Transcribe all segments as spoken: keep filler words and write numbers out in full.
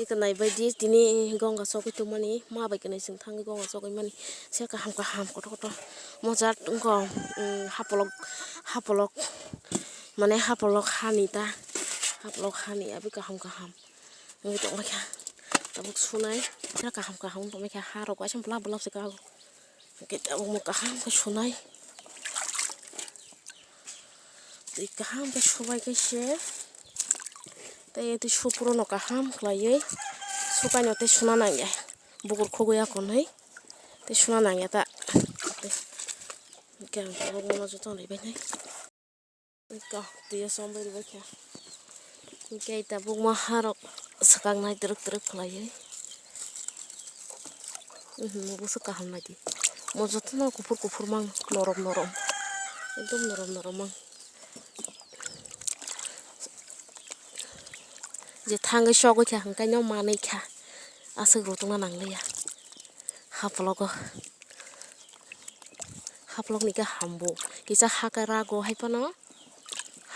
Ito naibaidi tini gonga sogwi tongmani, ma bai kwnwi chwng thangwi gonga sogwi mani. Se kaham kaham kotor kotor mojak wngkha, um, hapolok, hapolok, mane hapolok hani ta, hapolok hani abi kaham kaham wngwi tongbaikha. Tabuk sunai, kaham kaham wngwi tongbaikha, harok waisa bwlap bwlap se kago. Hwnkhe tabukno kaham khe sunai. Twi kaham khe subai khe se. Tei twi suphurono kaham khlaiwi sukaino tei suna nangya. Bukur khogwi akonwi tei suna nangya ta. Hwnkhe ang tabukno jotono rwbainai. Eka, twiya sombai rwbaikha. Hwnkhe tabukma harok swkaknai twrwk twrwk khlaiwi. Mhm, bwswk kaham naidi. Mo jotono kuphur kuphur mang, norom norom. Ekdom norom norom mang. Je thangwi sogwi kha hwnkhe no manwi kha. Aswk rw tongna nangliya. Haplogo. Haplokni khe hambu. Kisa haka rago hai phano.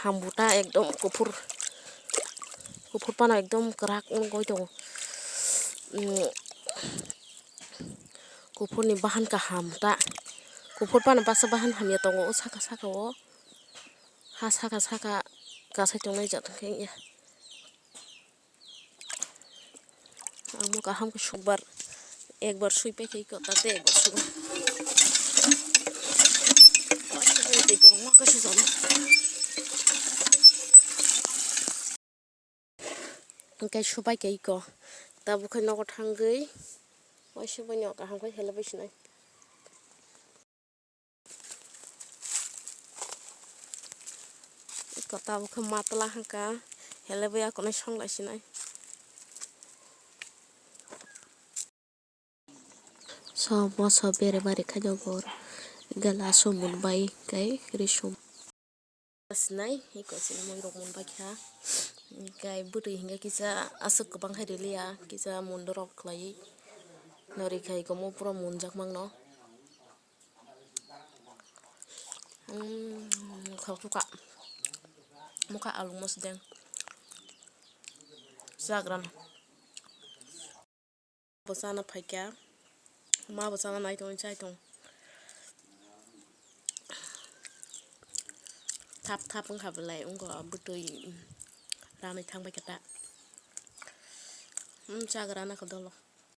Hambu ta ekdom kuphur. Kuphur phano ekdom kwrak wngwi tongo. Mm. Kuphurni bahan kaham ta. Kuphur phano baksa bahan hamya tongo o saka saka o. Ha saka saka kasai tongnai jat hwnkhe ya. Ang bo kaham khe sukbar, ekbar sui paikha iko, tate ekbar sugo. Tei kwbangma khe sujalo. Hwnkhe subai kha iko, tabuk khe nogo thangwi, waisa bai no kaham khe helai bai sinai. Iko tabuk khe matwla hwnkha, helai bai akonwi songlai sinai. So, moso bere bari khaino bor gala sumon bai kai risum. Sinai, iko sinai mui rok mon bai kha. Kai bwtwi hwnkhe kisa aswk kwbang hai rwliya, kisa mundo rok khlaiwi. Nori khai komo pura munjak mangno. Mm, khok thukha. Mokha alu mosdeng. Chagrana. Bo chana phaikha. Ma bo chana nai tong, chai tong. Thap thap wngkha belai, wngkha bwtwi, mm, ranwi thang bai kha ta. Mm, chagrana kha dolo.